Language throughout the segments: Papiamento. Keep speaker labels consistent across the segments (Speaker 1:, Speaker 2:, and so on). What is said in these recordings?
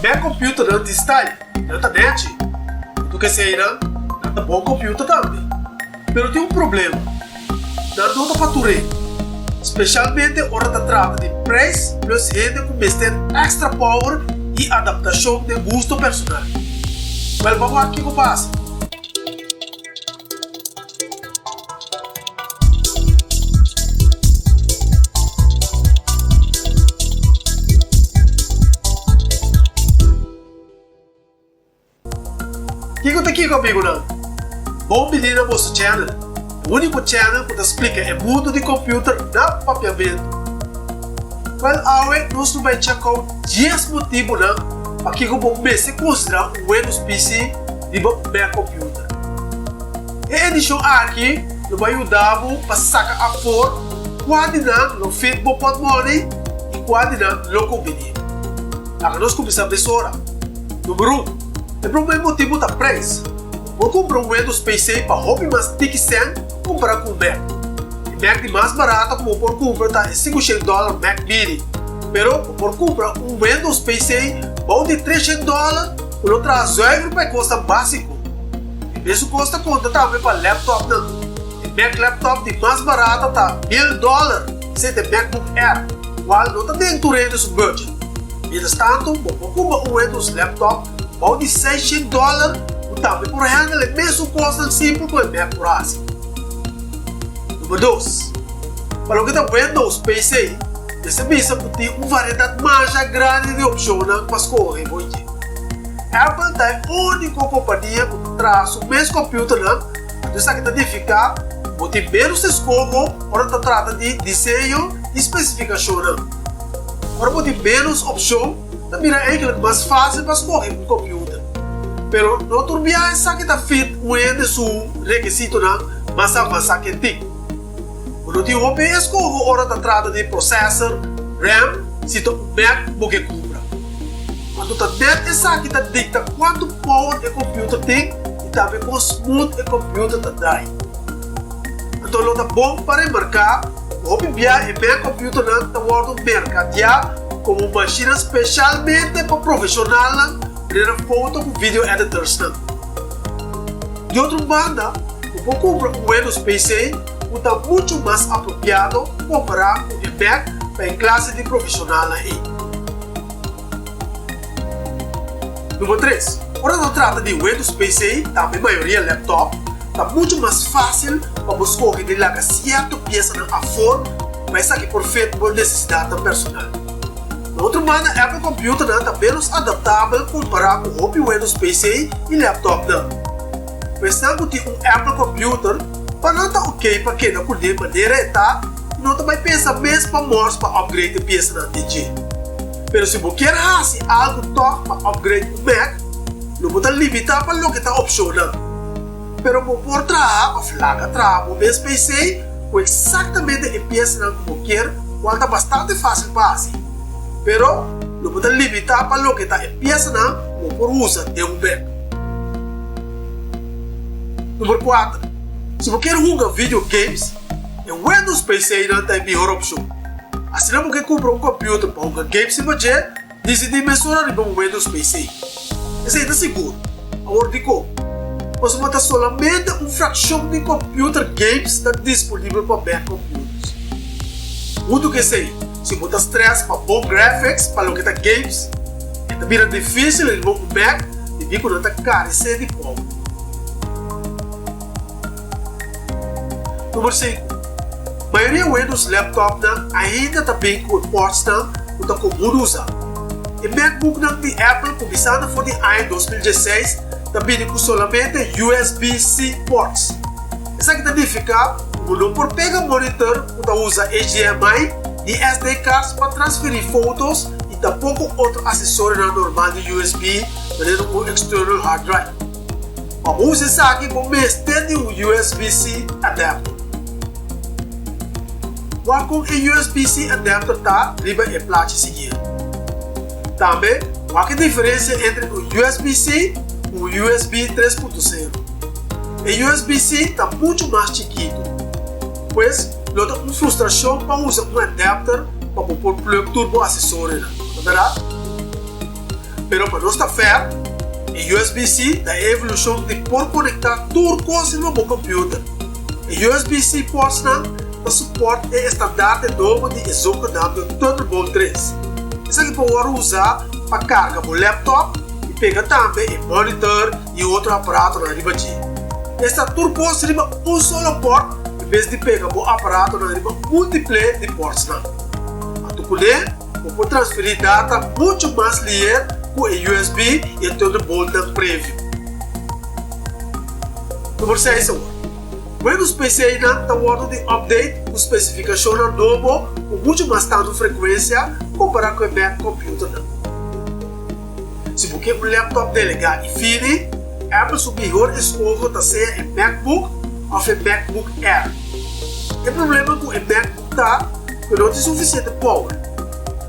Speaker 1: Mac computernan tin style, nan ta nechi. Huntu ku eseinan, nan ta bon computer tambe. Pero tin un problema, nan no ta pa tur hende. Specialmente ora ta trata di prijs plus hende ku mester extra power i adaptashon den gusto personal. Wèl, ban wak kiko pasa. Kiko ta kiko amigunan? Bon bini na boso channel, e unico channel cu ta splica e mundo di computer na Papiamento. Wel awe nos lo bay check out dies motibonan pakico bo mester considera un Windows PC riba un Mac computer. E edishon aki lo bai yuda bo pa saka afor kua di nan lo fit bo pòtmòni i kua di nan lo kumbiní. Laga nos kuminsá mesora. Number un, e promé motibu ta preis. Bo por kumpra un Windows PC pa hopi mas tiki sèn kumpará ku un Mac. E Mac di mas barato ku bo por kumpra ta e 500 dòler Mac Mini, pero bo por kumpra un Windows PC bou di 300 dòler ku lo traha zuiver pa e kosnan básiko. E mesun kos ta konta tambe pa laptopnan. E Mac laptop di mas barata ta mil dòler, esei ta e MacBook Air, kual no ta den tur hende su budget. Mientras tantu, bo por kumpra un Windows laptop bou di seishent dòler ku tambe por handle e mesun kosnan simpel ku e Mac por hasi. Number dos, pa loke ta Windows PC, mester bisa ku tin un variedat masha grandi di opshonnan pa skohe bo dje. Apple ta e úniko kompania ku ta traha su mes kòmpiuternan, anto esaki ta nifiká ku bo tin ménos eskoho ora ta trata di diseño i spesifikashonnan. Ora bo tin ménos opshon, ta bira eigentlik mas fásil pa skohe un kòmpiuter. Pero no tur biaha esaki ta fit un hende su rekisitonan mas avansá ku e tin. Bo no tin hopi eskoho ora ta trata di prosèsor, RAM, si ta un Mac bo ke kumpra. Anto ta net esaki ta dikta kuantu power e computer tin i tambe kon smooth e computer ta draai. Anto lo ta bon pa remarká ku hopi bia e Mac computernan ta wòrdu merkadeá komo mashina speshalmente pa profeshonalnan manera foto ku video editorsnan. Di otro banda, bo por kumpra un Windows PC ku ta muchu mas apropiado kompará ku e Mac pa e klase di profeshonalnan ei. Number tres, ora ta trata di Windows PC, tambe mayoria laptop, ta muchu mas fásil pa bo skohe di laga sierto piesanan afor pa esaki por fit bo nesesidatnan personal. Na otro banda, Apple computernan ta ménos adaptabel kompará ku hopi Windows PC i laptopnan. Pa esnan ku tin un Apple computer, pa nan ta oké pa keda kuné manera e ta i no ta bai pensa mes pa mors pa upgrade e piesanan den dje. Pero si bo kier hasi algu tòg pa upgrade un Mac, lo bo ta limitá pa loke ta opshonnan. Pero bo por traha òf laga traha bo mes PC ku eksaktamente e piesanan ku bo kier, kual ta bastante fásil pa hasi. Pero lo bo ta limitá pa loke ta e piesanan ku bo por usa den un Mac. Number kuater, Si bo kier hunga video games, e Windows PCnan ta e mihor opshon. Asina bo ke kumpra un computer pa hunga games riba dje, disidí mesora riba un Windows PC. Esei ta sigur. Awor dikon? Pasobra ta solamente un frakshon di computer games ta disponibel pa Mac computers. Huntu ku esei, si bo ta stress pa bon graphics pa loke ta games, e ta bira difísil riba un Mac debí ku nan ta karesé di power. Number sinku, Mayoria Windows laptopnan ainda ta bin ku e portsnan ku ta komun usa. E MacBooknan di Apple kuminsando for di aña 2016 ta bini ku solamente USB-C ports. Esaki ta nifiká ku bo no por pega monitor ku ta usa HDMI ni SD cards pa transferí fotos i tampoko otro asesorionan normal di USB manera un external hard drive. Pa bo usa esaki bo mester di un USB-C adapter. Wak kon e USB-C adapter ta riba e plachi siguiente. Tambe wak e diferensia entre un USB-C ku un USB 3.0. E USB-C ta muchu mas chikitu, pues lo ta un frustrashon pa usa un adapter pa bo por plug tur bo asesorionan, no ta bèrdat? Pero pa nos ta fair, e USB-C ta e evolushon di por konektá tur kos riba bo computer. E USB-C portsnan ta support e estandarte nobo di e zogenaamde Thunderbolt 3. Esaki por wòrdu usá pa karga bo laptop i pega tambe e monitor i otro aparatonan riba dje. Esta tur kos riba un solo port en bes di pega bo aparatonan riba multiple di portsnan. Anto kuné bo por transferí data muchu mas liher ku e USB i e Thunderboltnan previo. Number seis awor. Windows PCnan ta wòrdu di update ku spesifikashonnan nobo ku muchu mas tantu frekuensia kompará ku e Mac computernan. Si bo ke un laptop delegá i fini, Apple su mihor eskoho ta sea e MacBook òf e MacBook Air. E problema ku e MacBook ta ku e no tin sufisiente power.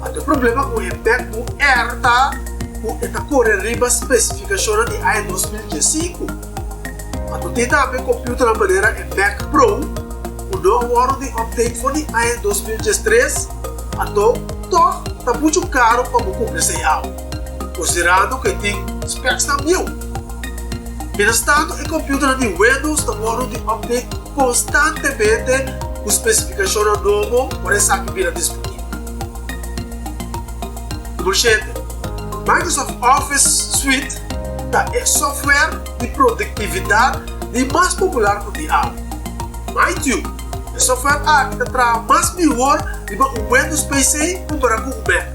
Speaker 1: Anto e problema ku e MacBook Air ta ku e ta kore riba spesifikashonnan di aña 2015. Anto tin tambe computernan manera e Mac Pro cu no a wordo di update for di aña 2013, anto toch ta mucho caro pa bo cumpra esey awe, considerando cu e tin specsnan bieu. Mientrastanto e computernan di Windows ta wordo di update constantemente cu specificacionnan nobo ora esaki bira disponibel. Numero shete, Microsoft Office Suite ta e software di produktividat di mas popular ku tin awe. Mind you, e software aki ta traha mas mihor riba un Windows PC kompará ku un Mac.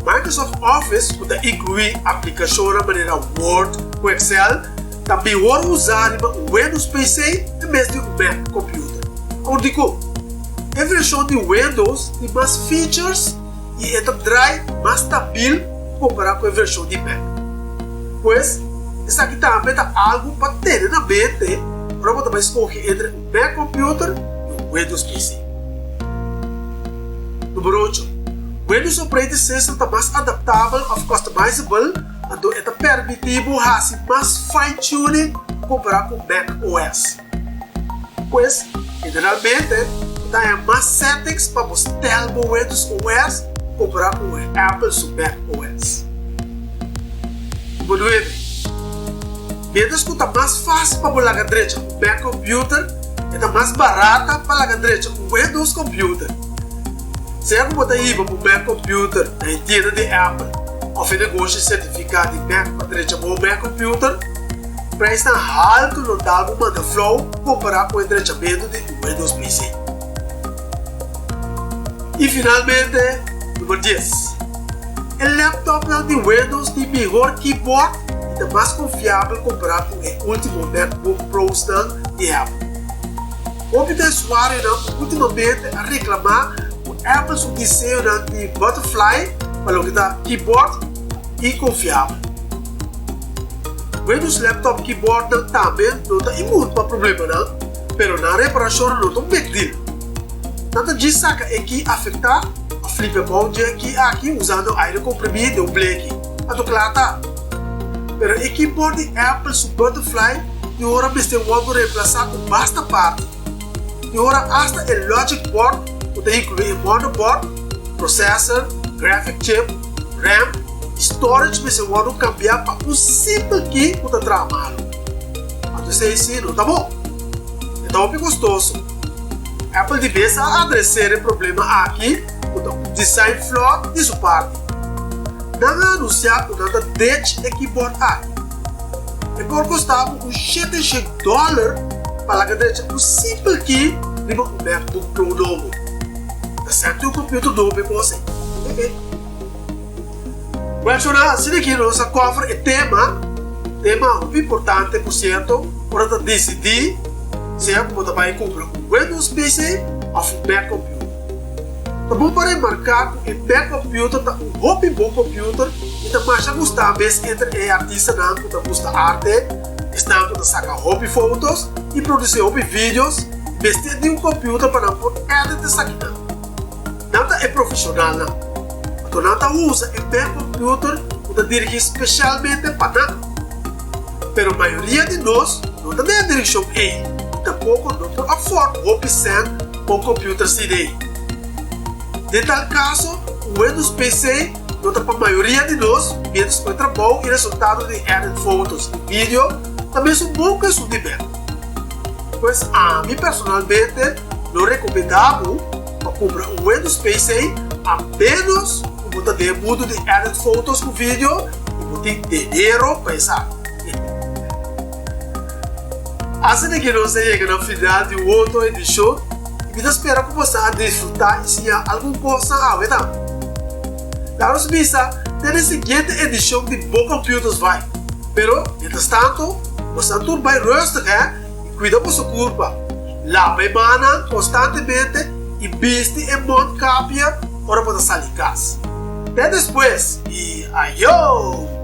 Speaker 1: Microsoft Office, ku ta inkluí aplikashonnan manera Word ku Excel, ta mihor usá riba un Windows PC en bes di un Mac computer. Awor dikon? E vershon di Windows tin mas features i e ta draai mas stabil kompará ku e vershon di Mac. Pues, esaki tambe ta algu pa tene na mente ora bo ta bai skohe entre un Mac computer i un Windows PC. Numero ocho, Windows Operating System ta mas adaptabel òf customizable, anto e ta permití bo hasi mas fine-tuning kompará ku Mac OS. Pues, generalmente, bo ta haña mas settings pa bo stèl bo Windows OS kompará ku e Apple su Mac OS. Number nuebe, Miéntras ku ta mas fásil pa bo laga drecha un Mac computer, e ta mas barata pa laga drecha un Windows computer. Sea ku bo ta hiba bo Mac computer na e tienda di Apple òf e negoshi sertifiká di Mac pa drecha bo Mac computer, Prijsnan haltu lo dal bo manda flou kompará ku e drechamentu di un Windows PC. I finalmente, number dies. E laptopnan di Windows tin mihor keyboard i ta mas konfiabel kompará ku e último MacBook Prosnan di Apple. Hopi ta usuarionan ku últimamente a reklamá ku Apple su diseñonan di Butterfly pa loke ta keyboard ta inkonfiabel. Windows laptop keyboardnan tambe no ta immuun pa problemanan, pero nan reparashonnan no ta un big deal. Nan ta djis saka e key afektá òf limpia bou dje key aki usando aire komprimí den un bleki, anto kla ta. Pero e keyboard di Apple su Butterfly tin ora mester wòrdu remplasá ku basta parti. Tin ora asta e logic board ku ta inkluí e motherboard, processor, graphic chip, RAM i storage mester wòrdu kambiá pa un simpel key ku ta traha malu. Anto esei si no ta bon. E ta hopi kostoso. Apple di bes a adreser e problema aki ku ta un design flaw di su parti. Nan a anunsiá ku nan ta ditch e keyboard aki. E por kosta bo un 700 dòler pa laga drecha un simpel key riba un MacBook Pro nobo. Ta sènti un computer nobo e kos ei. Wèl shona, asina aki nos a cover e tema, tema hopi importante por cierto, ora ta disidí sea ku bo ta bai kumpra un Windows PC òf un Mac computer. Ta bon pa remarká ku e Mac computer ta un hopi bon computer i ta masha gustá mes entre e artistanan ku ta gusta arte, esnan ku ta saka hopi fotos i produsí hopi videos mester di un computer pa nan por edit esakinan. Nan ta e profeshonalnan. Anto nan ta usa e Mac computer ku ta dirigí speshalmente pa nan. Pero mayoria di nos no ta den e direkshon ei i tampoko no por afòrt hopi sèn pa un computer asina ei. Den tal kaso, un Windows PC no ta pa mayoria di nos, miéntras ku e trabou i resultado di edit fotos i video ta mesun bon ku esun di Mac. Pues ami personalmente lo rekomendá bo pa kumpra un Windows PC a ménos ku bo ta den e mundu di edit fotos ku video i bo tin dinero pa esaki. Asina ki nos a yega na final di un otro edishon i mi ta spera ku boso a disfrutá i siña algun kosnan awe tambe. Laga nos bisa te na e siguiente edishon di Bo Computers Bai. Pero, mientras tanto, boso tur bai rustig hè i kuida boso kurpa. Laba e mannan konstantemente i bisti e mondkapje ora bo ta sali kas. Te despues i ayo!